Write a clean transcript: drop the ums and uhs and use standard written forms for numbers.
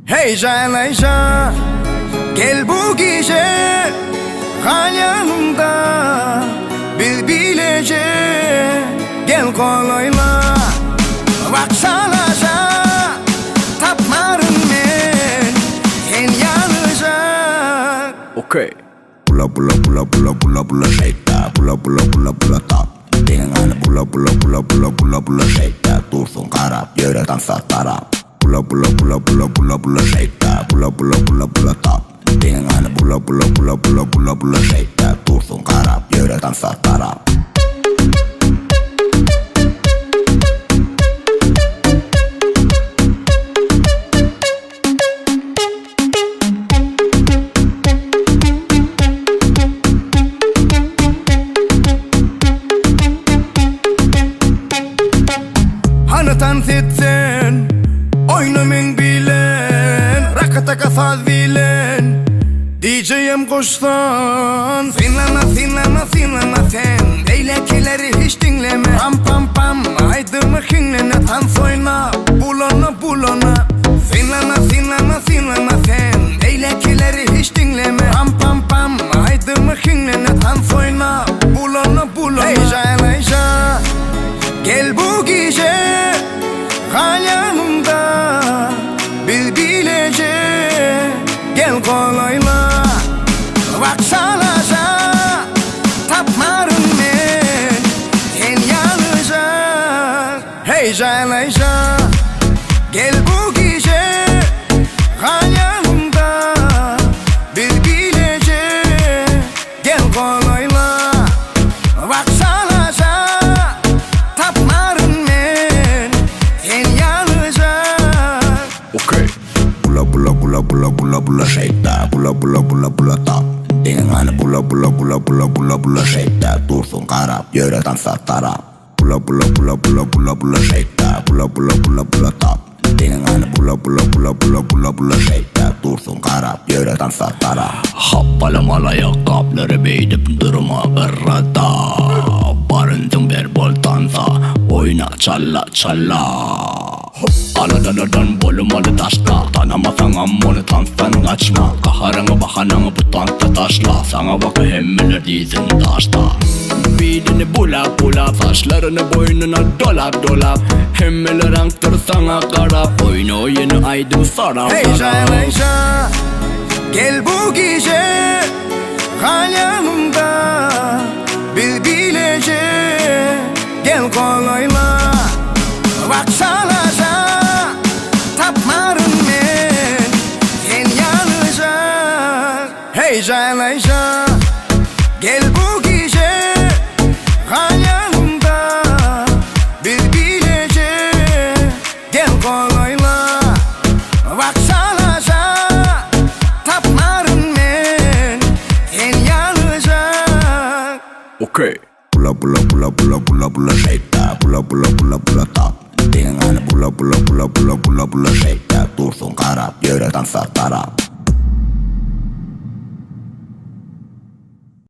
Hey jaýlaýja Gel bu gije Gal ýanymda Biz bileje Gel golaýla Wagt çalaja Tapmaryn men Sen ýalyja Okey. Bula bula bula bula bula bula shake that bula bula bula bula tap Deňňäni bula bula bula bula bula bula shake that Dursun garap ýöre tansa tarap Bula bula bula bula bula bula shake that bula bula bula bula tap Deňňäni bula bula bula bula bula bula shake that Dursun garap ýöre tansa tarap. Hany tans etsen, oýna meň bilen, Rakataka saz bilen, DJ-em goşsan. Synlama, synlama, synlama sen, Beýlekileri hiç diňleme. Pam pam pam, aýdyma hiňlene, Tans oýna, bulana, bulana. Synlama, synlama, synlama sen, Beýlekileri hiç diňleme. Pam pam pam, aýdyma hiňlene, Tans oýna, bulana, bulana. Hey jaýlaýja, gel bu gije, Gal ýanymda, biz bileje, Gel golaýla, wagt çalaja, Tapmaryn men sen ýalyja. Hey jaýlaýja, gel bu gije, Gal ýanymda, biz bileje, Gel golaýla, wagt çalaja, Tapmaryn men sen ýalyja. Okey. Bula bula bula bula bula bula shake that bula bula bula bula tap Deňňäni bula bula bula bula bula bula shake that Dursun garap ýöre tansa tarap Bula bula bula bula bula bula shake that bula bula bula bula tap Deňňäni bula bula bula bula bula bula shake that Dursun garap ýöre tansa tarap. Hapalamaly aýakgaplary beýdip durma gyrada Barynsyň ber bol tansa oýna çalla çalla. Aladaladan bolmaly daşda Tanamasaňam ony tansdan gaçma Gaharyňy bahanaňy bu tansda taşla Saňa baky hemmeler diýsin daşda. Bilini bulap bulap Saçlaryny boýnuna dolap dolap Hemmeler aňkdyr saňa garap Oýna oýuny aýdym sarap Hey sarap. jaýlaýja Gel bu gije Gal ýanymda Biz bileje Gel golaýla Wagt çalaja Tapmaryn men Sen ýalyja Hey jaýlaýja Gel bu gije Gal ýanymda Biz bileje Gel golaýla Wagt çalaja Tapmaryn men Sen ýalyja. Okey. Bula bula bula bula bula bula shake that bula bula bula bula tap Deňňäni bula bula bula bula bula bula shake that Dursun garap ýöre tansa tarap.